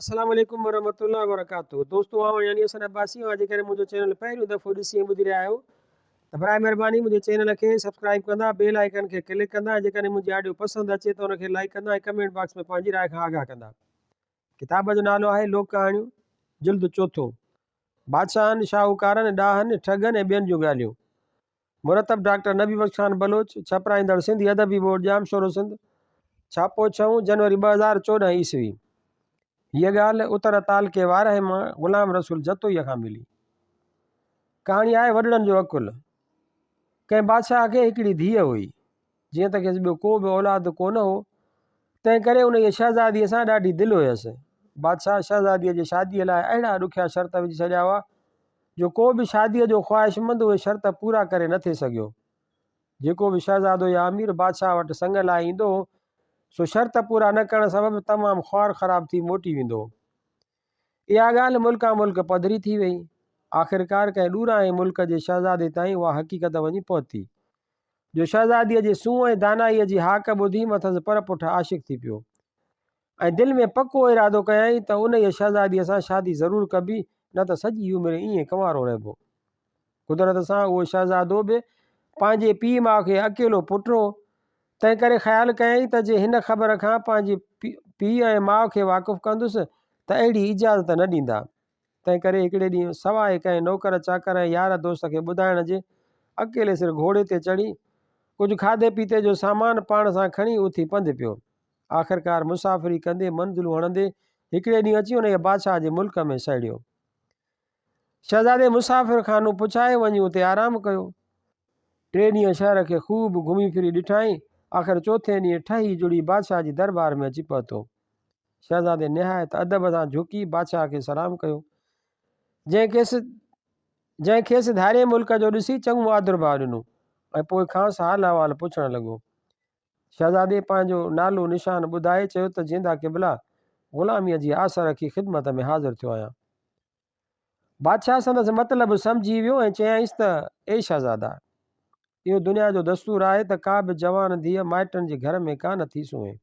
السلام عليڪم ورحمة الله وبرڪاته دوستو آئون يعني حسن عباسي اوهان جيڪڏهن منهنجو چينل پهريون دفعو ڏسي ۽ ٻڌي رهيا آهيو ته برائي مهرباني منهنجي چينل کي سبسڪرائب ڪندا بيل آئيڪن کي ڪلڪ ڪندا ۽ جيڪڏهن منهنجي آڊيو پسند اچي ته ان کي لائيڪ ڪندا ۽ ڪمينٽ باڪس ۾ پنهنجي راء کان آگاهه ڪندا. ڪتاب جو نالو آهي لوڪ ڪهاڻيون جلد چوٿون بادشاهن، شاهوڪارن، ڏاهن، ٺڳن ۽ ٻين جون ڳالهيون مرتب ڊاڪٽر نبي بخش خان بلوچ، ڇپرائيندڙ سنڌي ادبي بورڊ ڄامشورو سنڌ، ڇاپو ڇهون جنوري 2014 عيسوي. هيء ڳالهه اتر تعلقي وارهه مان غلام رسول جتوئيء کان ملي. ڪهاڻي آهي وڏڙن جو عقل. ڪنهن بادشاهه کي هڪڙي ڌيء هئي. جيئن ته کيس ٻيو ڪو به اولاد ڪونه هو، تنهن ڪري انهيء شهزاديء سان ڏاڍي دل هيس. بادشاهه شهزاديء جي شاديء لاء اهڙا ڏکيا شرط وجهي ڇڏيا هئا، جو ڪو به شاديء جو خواهشمند اهي شرط پورا ڪري نه ٿي سگهيو. جيڪو به شهزادو يا امير بادشاهه وٽ سڱ لاء ايندو هو، سو شرط پورا نه ڪرڻ سبب تمام خوار خراب ٿي موٽي ويندو هو. اها ڳالهه ملڪان ملڪ پڌري ٿي ويئي. آخرڪار ڪنهن ڏورانهين ملڪ جي شهزادي تائين اها حقيقت وڃي پهتي. جو شهزاديء جي سونهن ۽ دانائيء جي هاڪ ٻڌي مٿس پر پٺ عاشق ٿي پيو ۽ دل ۾ پڪو ارادو ڪيائين ته انهيء شهزاديء سان شادي ضرور ڪبي، نه ته سڄي عمر ائين ڪنوارو رهبو. قدرت سان اهو شهزادو به پنهنجي پيء ماء کي اڪيلو پٽ هو، تنهنڪري خيال ڪيائين ته جي هن خبر کان پنهنجي پيء ۽ ماء کي واقف ڪندس ته اهڙي اجازت نه ڏيندا. تنهنڪري هڪڙي ڏينهن سواء ڪنهن نوڪر چاڪر ۽ يار دوست کي ٻڌائڻ جي اڪيلي سر گهوڙي تي چڙهي، ڪجهه کاڌي پيتي جو سامان پاڻ سان کڻي اٿي پنڌ پيو. آخرڪار مسافري ڪندي منزلون هڻندي هڪڙي ڏينهن اچي انهيء بادشاهه جي ملڪ ۾ سهڙيو. شهزادي مسافر خانو پڇائي وڃي اتي آرام ڪيو. ٽي ڏينهن شهر کي خوب گهمي ڦري ڏٺائين. آخر چوٿين ڏينهن ٺهي جڙي بادشاهه جي درٻار ۾ اچي پهتو. شهزادي نهايت ادب سان جهڪي بادشاهه کي سلام ڪيو، جنهن کيس ڌارئين ملڪ جو ڏسي چڱو آڌرڀاء ڏنو ۽ پوء کانئس حال احوال پڇڻ لڳو. شهزادي پنهنجو نالو نشان ٻڌائي چيو ته جيندا قبلا، غلاميء جي آس رکي خدمت ۾ حاضر ٿيو آهيان. بادشاهه سندس مطلب سمجهي ويو ۽ چيائينس ته اي شهزادا! اهو دنيا جو دستور آهي ته ڪا به جوان ڌيء مائٽن جي گهر ۾ ڪانه ٿي سونهين.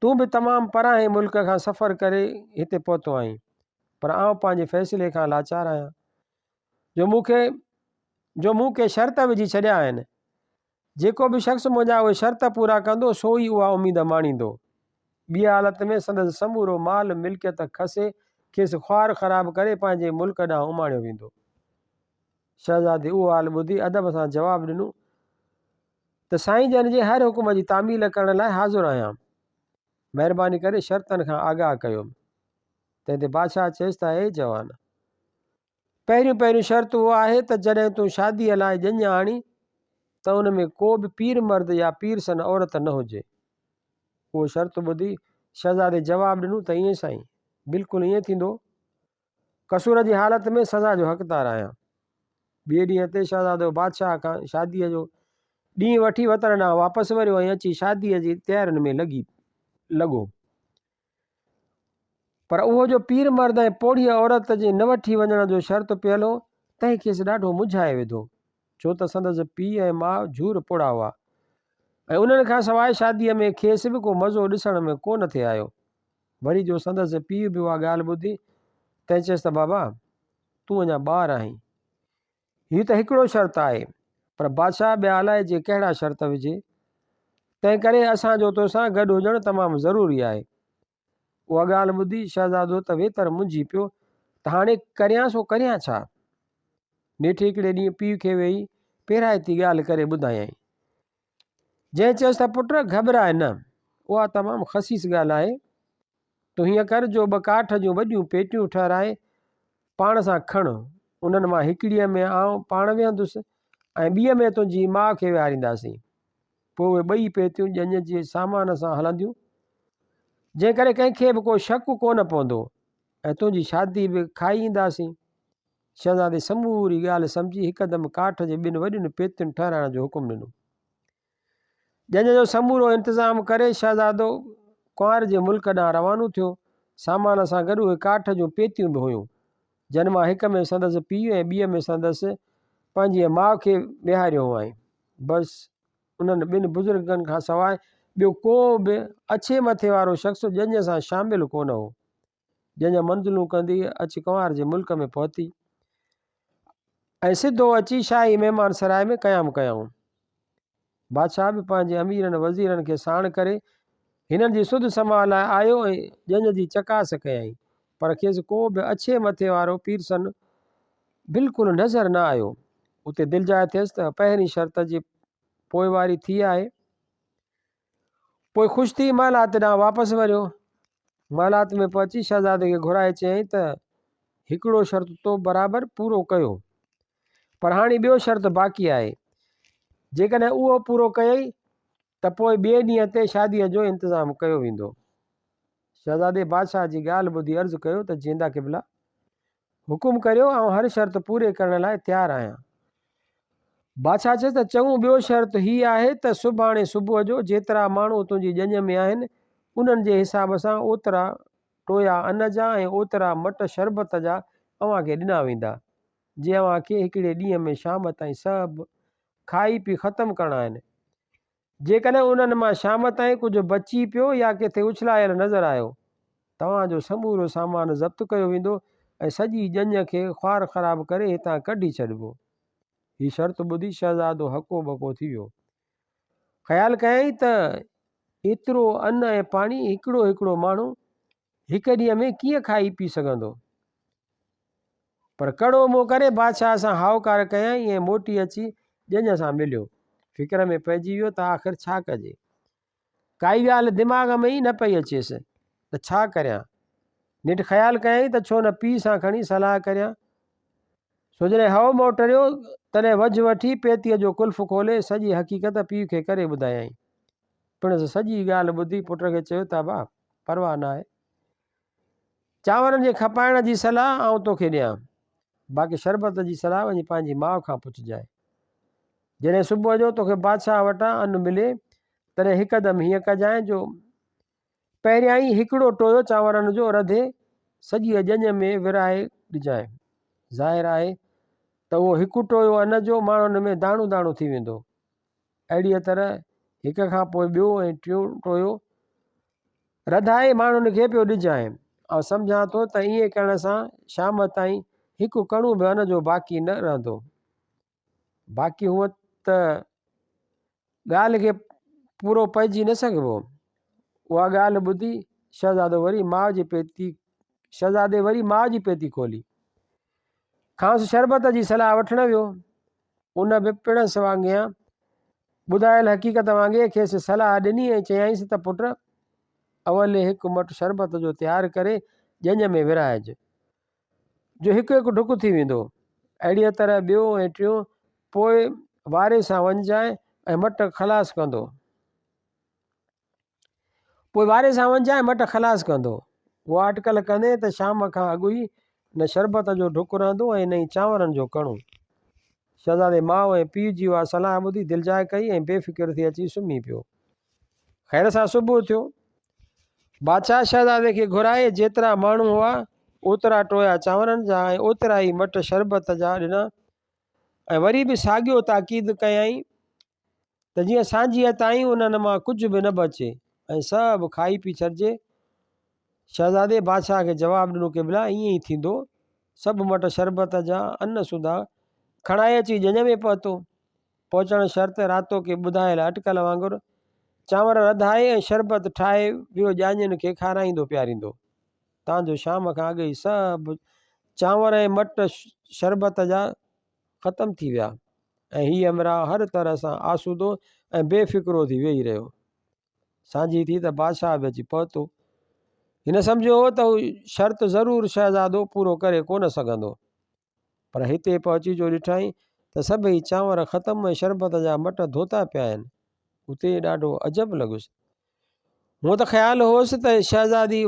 تون به تمام پرانهين ملڪ کان سفر ڪري هتي پهتو آهين، پر آئون پنهنجي فيصلي کان لاچار آهيان، جو مون کي جو مون ڪي شرط وجهي ڇڏيا آهن. جيڪو به شخص منهنجا اهي شرط پورا ڪندو، سو ئي اها اميد ماڻيندو. ٻيء حالت ۾ سندس سمورو مال ملڪيت کسي کيس خوار خراب ڪري پنهنجي ملڪ ڏانهن اماڻيو ويندو. شهزادي اهو حال ٻڌي ادب سان جواب ڏنو ته سائين جن جي هر حڪم جي تعميل ڪرڻ لاء حاضر آهيان. مهرباني ڪري شرطن کان آگاهه ڪيو. تنهن تي بادشاهه چيس ته اي جوان! پهريون پهريون شرط اهو آهي ته جڏهن تون شاديء لاء ڄڃ آڻين ته ان ۾ ڪو به پير مرد يا پيرسن عورت نه هجي. اهو شرط ٻڌي شهزادي جواب ڏنو ته ائين سائين! بلڪل ائين ٿيندو. قصور جي حالت ۾ سزا جو حقدار آهيان. ٻئي ڏينهن تي شهزادو بادشاهه کان شاديء جو ڏينهن وٺي وطن ڏانهن واپس وريو ۽ اچي شاديء جي تيارين ۾ لڳي لڳو. پر اهو جو پير مرد ۽ پوڙهيء عورت جي نه وٺي وڃڻ جو شرط پيل هو، تنهن کيس ڏاڍو منجهائي وڌو، ڇو ته سندس پيء ۽ ماء جهور پوڙها هئا ۽ انهن کان سواء شاديء ۾ کيس به ڪو مزو ڏسڻ ۾ ڪو نه ٿي آيو. وري جو سندس پيء به اها ڳالهه ٻڌي، تنهن چيس ته بابا، تون اڃا ٻار آهين. هي ته هڪڙو شرط آهي، پر بادشاهه ٻيا الائي جي ڪهڙا شرط وجهي. تنهنڪري اسان جو توسان گڏ هجڻ تمام ضروري آهي. اها ڳالهه ٻڌي شهزادو ته ويتر منجهي پيو ته هاڻي ڪريان سو ڪريان ڇا؟ نيٺ هڪڙي ڏينهن پيء کي ويهي پيرائتي ڳالهه ڪري ٻڌايائين. جنهن چيس ته پٽ گهٻراء نه، اها تمام خسيس ڳالهه آهي. تون هيئن ڪر جو ٻه ڪاٺ جون وڏيون پيٽيون ٺهرائي پاڻ سان کڻ، انهن مان هڪڙيء ۾ آئون پاڻ ويهندس ۽ ٻيء ۾ تنهنجي ماء کي ويهارينداسين. پوء اهي ٻئي پيتيون ڄڃ جي سامان سان هلنديون، جنهن ڪري ڪنهن کي به ڪو شڪ ڪونه پوندو ۽ تنهنجي شادي به کائي اينداسين. شهزادي سموري ڳالهه سمجهي هڪدم ڪاٺ جي ٻن وڏين پيتين ٺهرائڻ جو حڪم ڏنو. ڄڃ جو سمورو انتظام ڪري شهزادو ڪنوار جي ملڪ ڏانهن روانو ٿيو. سامان سان گڏ اهي ڪاٺ جون پيتيون به هيون، جن مان هڪ ۾ سندس پيء ۽ ٻيء ۾ سندس پنهنجيء ماء کي ويهاريو هئائين. بس انهن ٻن بزرگن کان سواء ٻيو ڪو به اڇي مٿي وارو شخص ڄڃ سان شامل ڪونه هو. ڄڃ منزلون ڪندي اچي ڪنوار جي ملڪ ۾ پهتي ۽ سڌو اچي شاهي مهمان سراء ۾ قيام ڪيائون. بادشاهه به پنهنجي اميرن وزيرن کي ساڻ ڪري هنن جي سڌ سماء لاء آيو ۽ ڄڃ جي چڪاس ڪيائين، پر کيس ڪو به اڇي مٿي وارو پيرسن بلڪل نظر نه آيو. اتي دلجاء ٿيس ته پهرين شرط جي پوئواري ٿي آهي. پوء خوش ٿي محلات ڏانهن واپس وريو. محلات ۾ پهچي شهزادي کي گهرائي چيائين ته هڪڙو شرط تو برابر پورو ڪيو، پر هاڻي ٻيو شرط باقي آهي. جيڪڏهن اهو پورو ڪيئي ته پوء ٻئي ڏينهن تي شاديء جو انتظام ڪيو ويندو. شهزادي بادشاهه جي ڳالهه ٻڌي عرض ڪيو ته جيندا قبلا! حڪم ڪريو، آئون هر شرط پوري ڪرڻ لاء تيار آهيان. بادشاهه چيس ته چڱو ٻيو شرط هي آهي ته سڀاڻي صبح جو جيترا ماڻهو تنهنجي ڄڃ ۾ آهن، انهن جي حساب سان اوترا ٽويا ان جا ۽ اوترا مٽ شربت جا اوهان کي ڏنا ويندا، جي اوهان کي هڪڙي ڏينهن ۾ شام تائين سڀ کائي پي ختم ڪرڻا آهن. جيڪڏهن انهن مان شام تائين ڪجهه بچي پيو يا ڪٿي اڇلايل نظر آيو، توهان جو سمورو سامان ضبط ڪيو ويندو ۽ سڄي ڄڃ کي خوار خراب ڪري هتان ڪڍي ڇڏبو. هي شرط ٻڌي شهزادو هڪو ٻڪو ٿي ويو. خيال ڪيائين ته ايترو ان ۽ پاڻي هڪڙو هڪڙو ماڻهو هڪ ڏينهن ۾ ڪيئن کائي پي سگهندو؟ پر ڪڙو منهن ڪري بادشاهه سان هائوڪار ڪيائين ۽ موٽي اچي ڄڃ سان مليو. فڪر ۾ پئجي ويو ته آخر ڇا ڪجي؟ ڪائي ڳالهه دماغ ۾ ئي نه پئي اچيس ته ڇا ڪريان؟ نيٺ خيال ڪيائين ته ڇو نه پيء سان کڻي صلاح ڪريان. سو جڏهن هئو مئو ٽريو، تڏهن وجهه وٺي پيتيء جو قلف کولي سڄي حقيقت پيء کي ڪري ٻڌايائين. پڻس سڄي ڳالهه ٻڌي پٽ کي چيو ته ابا، پرواهه ناهي. چانورن جي کپائڻ جي صلاح آئون توکي ڏيان، باقي شربت جي صلاح وڃي پنهنجي ماء کان پڇجانء. جڏهن صبح جو توکي بادشاهه وٽان ان ملي، تڏهن هڪدم هيئن ڪجانء جو پهريائين هڪڙو ٽويو چانورن جو رڌي سڄيء ڄڃ ۾ ورهائي ڏجانء. ظاهر آهي ته اهو هڪ ٽويو ان جو ماڻهن ۾ داڻو داڻو ٿي ويندو. اهڙيء طرح هڪ کان پوء ٻيو ۽ ٽيون ٽويو رڌائي ماڻهن کي پيو ڏجانء. آئون سمجهان ٿو ته ائين ڪرڻ سان شام تائين هڪ ڪڻو به ان جو باقي نه رهندو. باقي هونء ته ڳالهه کي پورو پئجي نه سگهبو. اها ڳالهه ٻڌي شهزادو وري ماء جي پيتي شهزادي وري ماء جي پيتي کولي. کانئس شربت جي صلاح وٺڻ ويو. ان به پڻس وانگيان ٻڌايل حقيقت وانگي کيس صلاح ڏني ۽ چيائينس ته پٽ! اول هڪ مٽ شربت جو تيار ڪري ڄڃ ۾ ورهائج، جو هڪ هڪ ڍڪ ٿي ويندو. اهڙيء طرح ٻيو ۽ ٽيون، پوء واري سان وڃجانء ۽ مٽ خلاص ڪندو. پوء واري سان وڃجانء ۽ مٽ خلاص ڪندو. اها اٽڪل ڪندين ته شام کان اڳ ئي نه شربت جو ڍڪ رهندو ۽ نه ئي چانورن جو ڪڻو. شهزادي ماء ۽ پيء جي اها صلاح ٻڌي دلجاء ڪئي ۽ بي فڪر ٿي اچي سمهي پيو. خير سان صبح ٿيو. بادشاهه شهزادي کي گهرائي جيترا ماڻهو هئا، اوترا ٽويا چانورن جا ۽ اوترا ئي مٽ شربت جا ڏنا ۽ وري به ساڳيو تاڪيد ڪيائين ته جيئن سانجهيء تائين انهن مان ڪجهه به نه بچي ۽ سڀ کائي پي ڇڏجي. شهزادي بادشاهه کي جواب ڏنو قبلا ائين ئي ٿيندو. سڀ مٽ شربت جا ان سوڌا کڻائي اچي ڄڃ ۾ پهتو. پهچڻ شرط راتوڪي ٻڌايل اٽڪل وانگر چانور رڌائي ۽ شربت ٺاهي ويو ڄاڃين کي کارائيندو پياريندو. تان جو شام کان اڳ ئي سڀ چانور ۽ مٽ شربت جا ختم ٿي ويا ۽ هي همراهه هر طرح سان آسودو ۽ بي فڪرو ٿي ويهي رهيو. سانجهي ٿي ته بادشاهه به اچي پهتو. هن سمجهيو هو ته هو شرط ضرور شهزادو پورو ڪري ڪونه سگهندو. پر هتي پهچي جو ڏٺائين ته سڀئي چانور ختم ۽ شربت جا مٽ ڌوتا پيا آهن. اتي ڏاڍو عجب لڳس. هونء ته خيال هوس ته شهزادي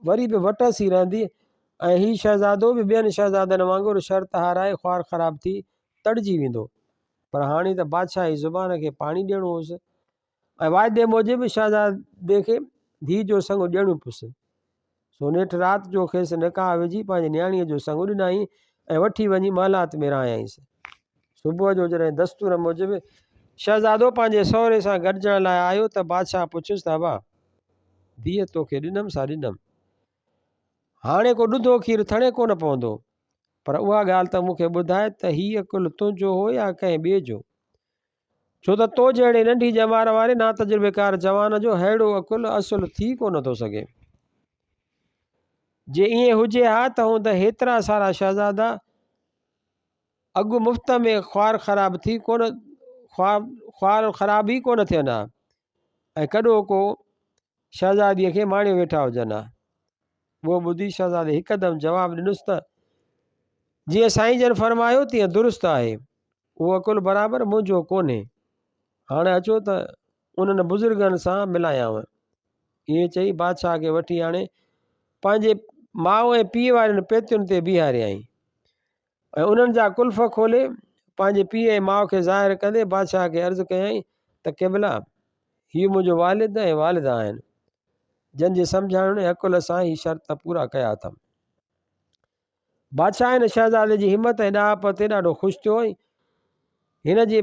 وري به وٽس ئي رهندي ۽ هي شهزادو به ٻين شهزادن وانگر شرط هارائي خوار خراب ٿي تڙجي ويندو، پر هاڻي ته بادشاهي زبان کي پاڻي ڏيڻو هوس ۽ واعدي موجب شهزادي کي ڌيء جو سڱ ڏيڻو پيس. سو نيٺ رات جو کيس نڪاح وجهي پنهنجي نياڻيء جو سڱ ڏنائين ۽ وٺي وڃي محلات ۾ رهايائينس. صبح جو جڏهن دستور موجب شهزادو پنهنجي سهري سان گڏجڻ لاء آيو ته بادشاهه پڇيس ته ابا! ڌيء توکي ڏنم سا ڏنم. هاڻي ڪو ڏڌو کير ٿڻي ڪونه پوندو. پر اها ڳالهه ته مون کي ٻڌاء ته هي عقل تنهنجو هو يا ڪنهن ٻئي جو؟ ڇو ته تو جهڙي ننڍي ڄمار واري ناتجربيڪار جوان جو ههڙو عقل اصل ٿي ڪونه ٿو سگهي. جي ائين هجي ها ته هوند هيترا سارا شهزادا اڳ مفت ۾ خوار خراب ٿي ڪونه خوار خراب ئي ڪونه ٿين ها ۽ ڪڏهوڪو شهزاديء کي ماڻيو ويٺا هجن ها. اهو ٻڌي شهزادي هڪدم جواب ڏنس ته، جيئن سائين جن فرمايو تيئن درست آهي. اهو عقل برابر منهنجو ڪونهي. هاڻي اچو ته انهن بزرگن سان ملايانء. ائين چئي بادشاهه کي وٺي آڻي پنهنجي ماء ۽ پيء وارين پيتين تي بيهاريائين ۽ انهن جا قلف کولي پنهنجي پيء ۽ ماء کي ظاهر ڪندي بادشاهه کي عرض ڪيائين ته قبلا! هي منهنجو والد ۽ والده آهن، جن جي سمجهاڻين ۽ عقل سان هي شرط پورا ڪيا اٿم. بادشاهه هن شهزادي جي همت ۽ ڏاهپ تي ڏاڍو خوش ٿيو ۽ هن جي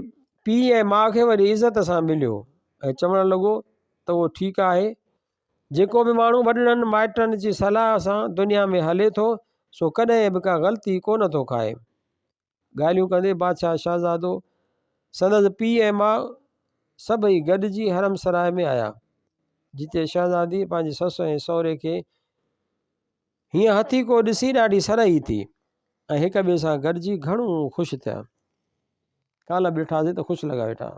پيء ۽ ماء کي وڏي عزت سان مليو ۽ چوڻ لڳو ته اهو ٺيڪ آهي، جيڪو به ماڻهو وڏڙن مائٽن جي صلاح سان دنيا ۾ هلي ٿو، سو ڪڏهن به ڪا غلطي ڪونه ٿو کائي. ڳالهيون ڪندي بادشاهه شهزادو، سندس پيء ۽ ماء سڀئي گڏجي حرم سراء ۾ آيا، جتي شهزاديء پنهنجي سس ۽ سهري کي هيئن هٿيڪو ڏسي ڏاڍي سرهي ٿي ۽ هڪ ٻئي سان گڏجي گهڻو خوش ٿيا. ڪالهه به ڏٺاسين ته خوش لڳا ويٺا.